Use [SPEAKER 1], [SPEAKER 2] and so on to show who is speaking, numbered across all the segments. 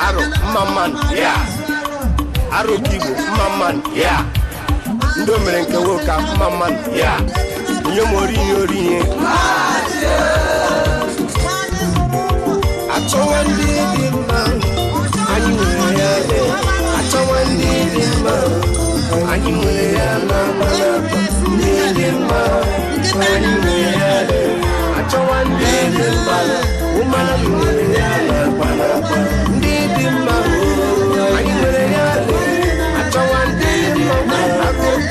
[SPEAKER 1] Aro mma mmanụ ya. Aro Igbo mma mmanụ ya. Ndị o mere nke nwoke a mma mmanụ ya. Nye m ori ihe ori ihe. Achọwa ndị dị mma, anyị nwere ya lee. Achọwa ndị dị mma, anyị nwere ya n'akpa n'akpa. Ndị dị mma, anyị nwere ya lee. Achọwa ndị dị mma, ụmụ anyị nwere ya n'akpa n'akpa. Ndị dị mma, anyị nwere ya lee. Achọwa ndị dị mma,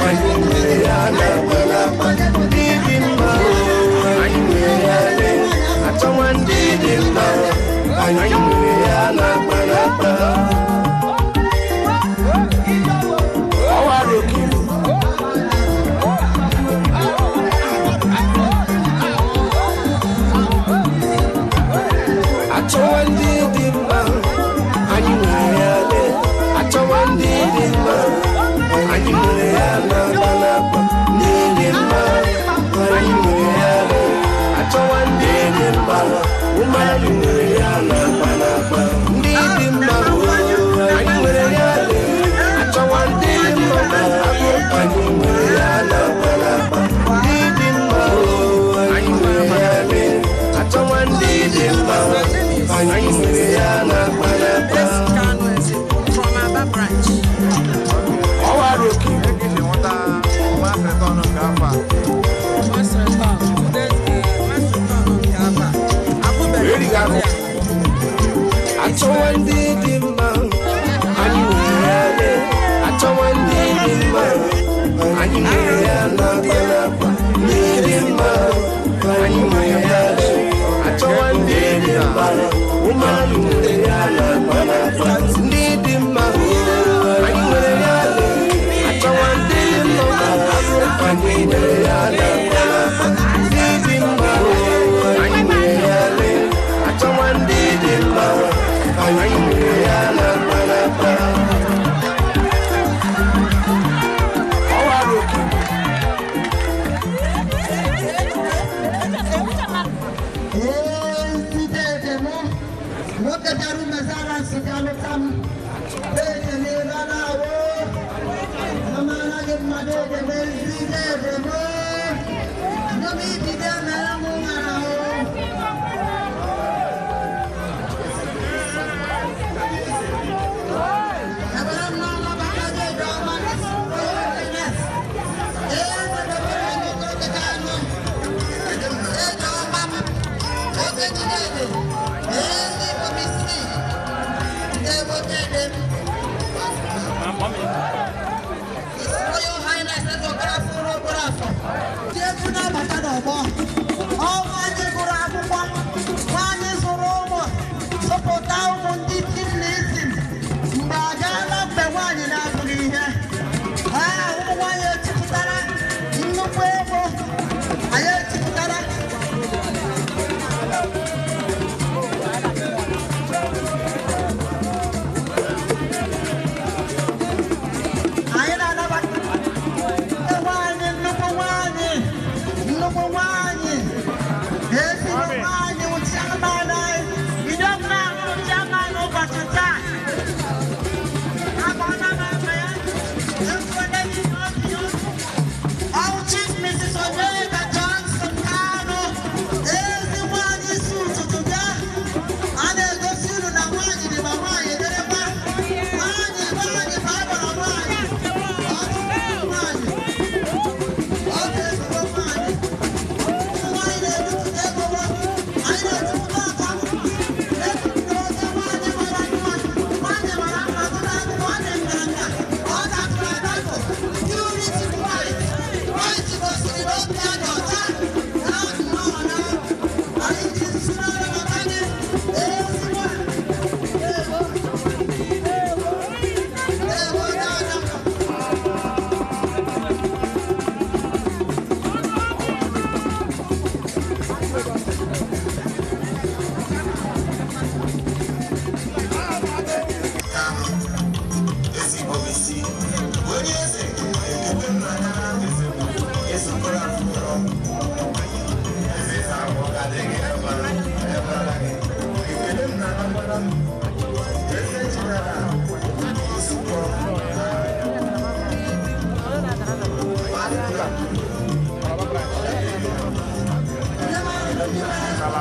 [SPEAKER 1] anyị nwere ya n'akpa n'akpa. Ndị dị mma, anyị nwere ya lee. Achọwa ndị dị mma, anyị nwere ya n'akpa n'akpa. Ọwa Rocky. Achọwa ndị dị mma, anyị nwere ya lee. Achọwa ndị dị mma, anyị nwere ya n'akpa n'akpa. Ndị dị mma, anyị nwere ya lee. Achọwa ndị dị mma, ụmụ anyị nwere ya n'akpa n'akpa. Ndị dị mma, anyị nwere ya lee. Achọwa ndị dị mma, anyị nwere ya n'akpa n'akpa. Ndị dị mma, anyị nwere ya lee. Achọwa ndị dị mma, anyị nwere ya n'akpa n'akpa.
[SPEAKER 2] From Aba branch.
[SPEAKER 1] Ọwa Rocky.
[SPEAKER 2] First return. Today's first return nke Aba. Abụbeghị
[SPEAKER 1] Erighị ahụ.
[SPEAKER 2] ya.
[SPEAKER 1] Achọwa ndị dị mma, anyị nwere ya lee. Achọwa ndị dị mma, anyị nwere ya n'akpa n'akpa. Ndị dị mma, anyị nwere ya lee. Achọwa ndị dị mma, ụmụ anyị nwere ya n'akpa n'akpa. Ndị dị mma, anyị nwere ya lee. Achọwa ndị dị mma, anyị nwere ya n'akpa n'akpa. Ndị dị mma, anyị nwere ya lee. Achọwa ndị dị mma, anyị nwere ya n'akpa n'akpa. Ọwa Rocky.
[SPEAKER 3] Nwoke bịara umezara nsị bịa lụta m ejemela na-awụ amara gị mmadụ ejeme nzize ejeme nyom ibido mere m ṅara o. Ebere m na-anabata gị eje ọma ee edebere m oke anụ eje ọma m oge Chineke ezi komisi ewotede. His Royal Highness Eze Okorafọ Okorafọ ji egwu na-abata n'ọgbọ. Ọnwa anyị gụrụ akwụkwọ, nwaanyị zụrụ ụmụ, zụpụta ụmụ ndị tim na isim. Mgbe agaala mgbe nwaanyị na-abụghị ihe. Ee, ụmụ nwaanyị echipụtara nnukwu ego. Anyị echipụtara. Anyị na-anabata nwaanyị, nnukwu nwaanyị, nnukwu nwaanyị.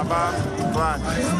[SPEAKER 4] Aba branch.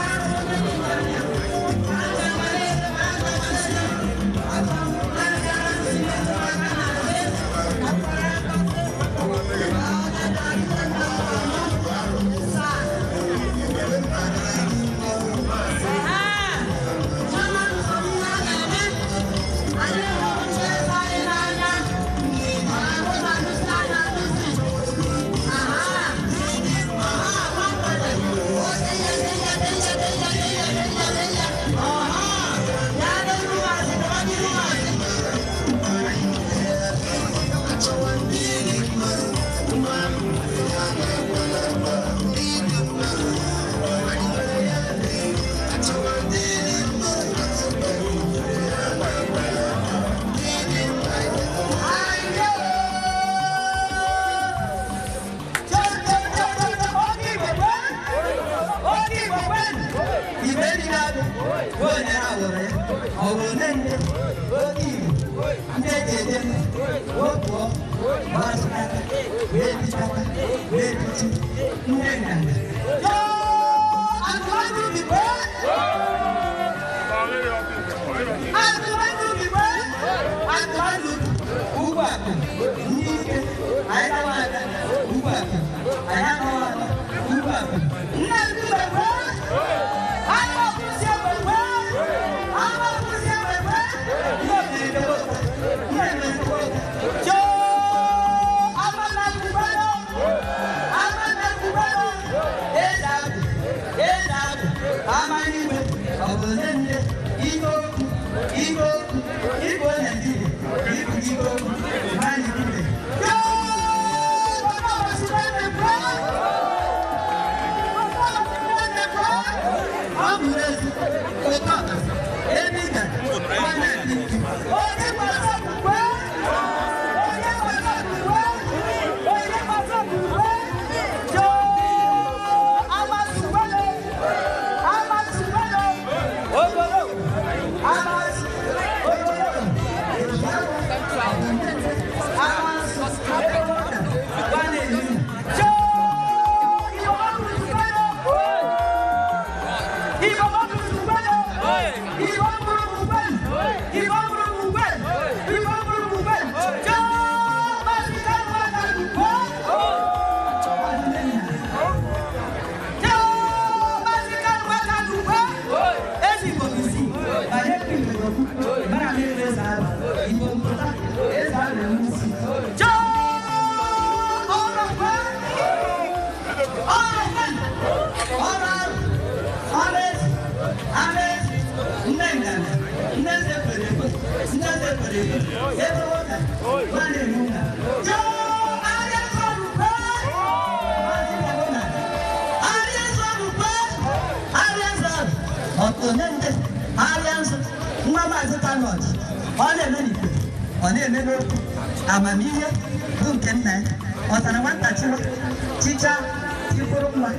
[SPEAKER 3] Amamihe bụ nke nna ya ọ tara nwata chicha tikwuru nwa.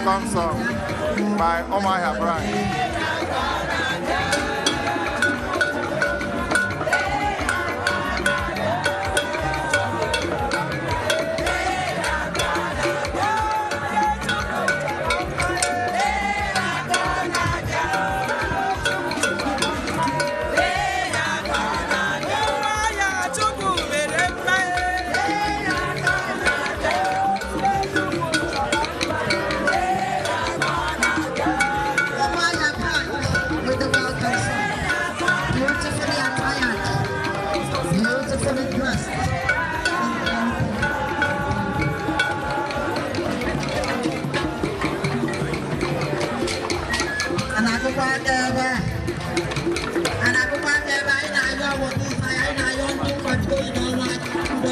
[SPEAKER 4] Welcome song by Umuahia branch.
[SPEAKER 3] Umuahia branch with the welcome song. Beautifully attired, beautifully dressed. A na-akụkwa aka ebe a. A na-akụkwa aka ebe anyị na-ayọ ọgbọdọ ife anyị na-ayọ ndị nkwado n'ọnwa aka ndo.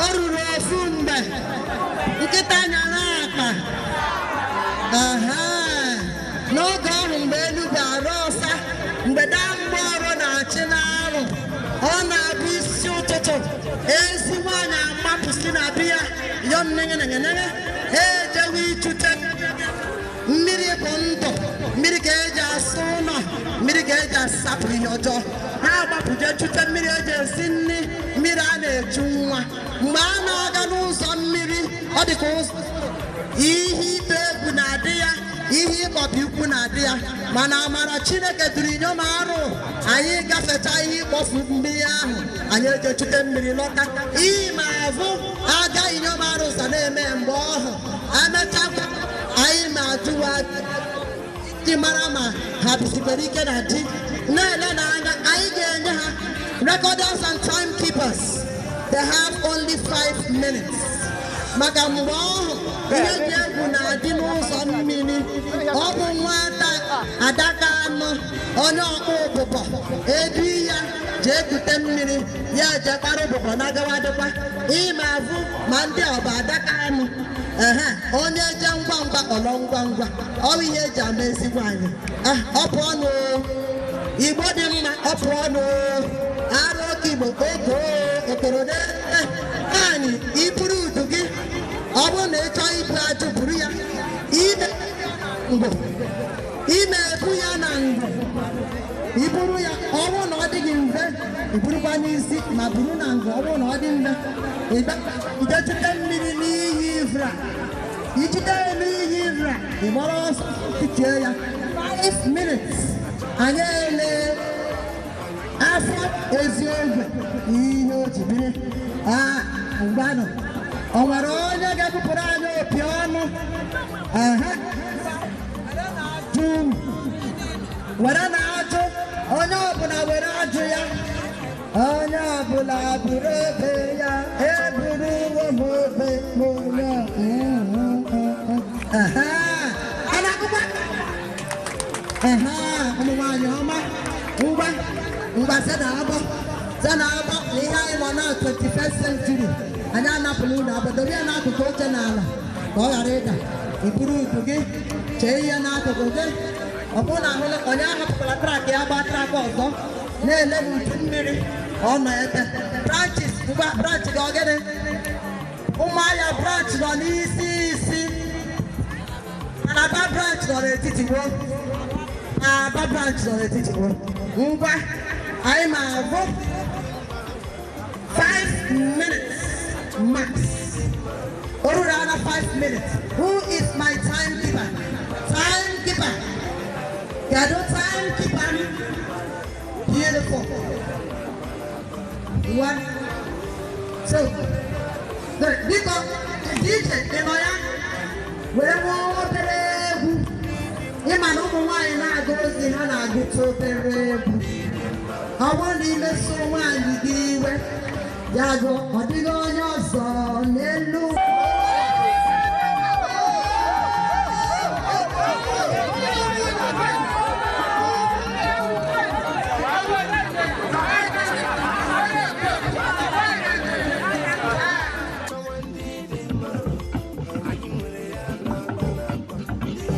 [SPEAKER 3] O ruru ofu mgbe nkịta nyara akpa. Aha. N'oge ahụ mgbe elu ga-arụ ọsa, mgbe daa mgbe ọrụ na-achị n'arụ, ọ na-abụ isi ụtụtụ, ezi nwaanyị amapụsị na biya yọm nengenengenenge ejewe ichute mmiri. Bụ ndụ mmiri ka eji asa ụlọ, mmiri ka eji asapụ ihe ọjọọ. Ha agbapụje chute mmiri eji esi nri, mmiri a na-echu nwa. Mgbe a na-aga n'ụzọ mmiri, ọ dị ka ụzọ ihe ibe egwu na-adị ya, ihe ịkpọbi ukwu na-adị ya, mana amara Chineke duru inyom arụ anyị gafecha ihe ịkpọfu mmiri ahụ, anyị eje chute mmiri lọta. Iyi ma avụ aga inyom arụ ụzọ na-eme mgbe ọhụ emechakwa, anyị ma ajụwa iji mara ma ha bisikwere ike na di na-ele n'anya. Anyị ga-enye ha recorders and timekeepers. They have only 5 minutes, maka mgbe ọhụ ihe dị egwu na-adị n'ụzọ mmiri. Ọ bụ nwata adaka anụ onye ọkpọ ụbụbọ edu ya jee kute mmiri, ya eje kpara ụbụbọ na agawadịkwa ime avụ ma ndị ọba adaka anụ ehe onye je ngwa ngwa ọlọ ngwa ngwa. Ọ bụ ihe eji ama ezigbo anyị. Ah, ọ pụọ nụ Igbo dị mma, ọ pụọ nụ arụ oke Igbo ogo okorode anyị iburu udu gị. Ọ bụrụ na ị chọọ ibu ajụ, buru ya ime ngwụ, ime ebu ya na ngwụ, iburu ya. Ọ bụrụ na ọ dịghị mfe, iburukwa n'isi ma buru na ngwụ. Ọ bụrụ na ọ dị mfe, ijechute mmiri n'iyi ivra, ijide ya n'iyi ivra, ị gbara ọsọ titie ya. 5 minutes, anyị ele afọ eziogwe ihe o ji biri. A ngwanụ, o nwere onye ga-ebupụrụ anyị opi ọnụ? Ehe, jụ were na ajụ, onye ọbụla were ajụ ya, onye ọbụla buru obe ya. Eburu m obe m onye. Ehe, a na-akụkwa. Ehe, ụmụ nwaanyị ọma, ngwa ngwa, sị na abọ, sị na abọ na ihe anyị nọ na 21st century. Anyị anapụla unu abọ. Dobe ya n'akụkụ oche n'ala ka ọ ghara ịda. Iburu udu gị, chee ihe n'akụkụ gị. Ọ bụrụ na ahụla onye ahapụkwala track ya, gbaa track ọzọ na-ele n'udu mmiri ọ nọ ebe. Branches, ngwa, branch gị ọ gịnị? Ụmụahịa branch nọ n'isi isi, mana Aba branch nọ n'etiti wo. Aba branch nọ n'etiti wo. Ngwa, anyị ma avụ 5 minutes max. O ruru ana 5 minutes. Who is my timekeeper? Timekeeper, kedu timekeeper m? Beautiful. One, two, three. Biko, DJ, ị nọ ya were nwa obere egwu. Ịma na ụmụ nwaanyị na-agụ ozi, ha na-agụta obere egwu. Ọ bụrụ na imeso nwaanyị gị iwe, ya gụọ ọ dịghị onye ọzọ n'elu.
[SPEAKER 1] Anyị nwere ya na-akpa n'akpa.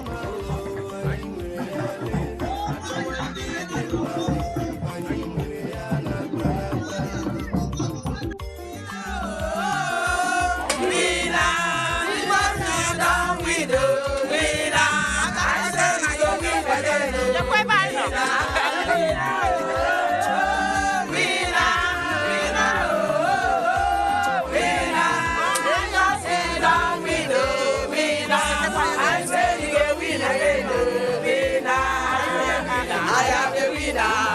[SPEAKER 1] Anyị nwere ya lee. Achọwa ndị dị mma, anyị nwere ya n'akpa n'akpa.
[SPEAKER 2] I am the winner.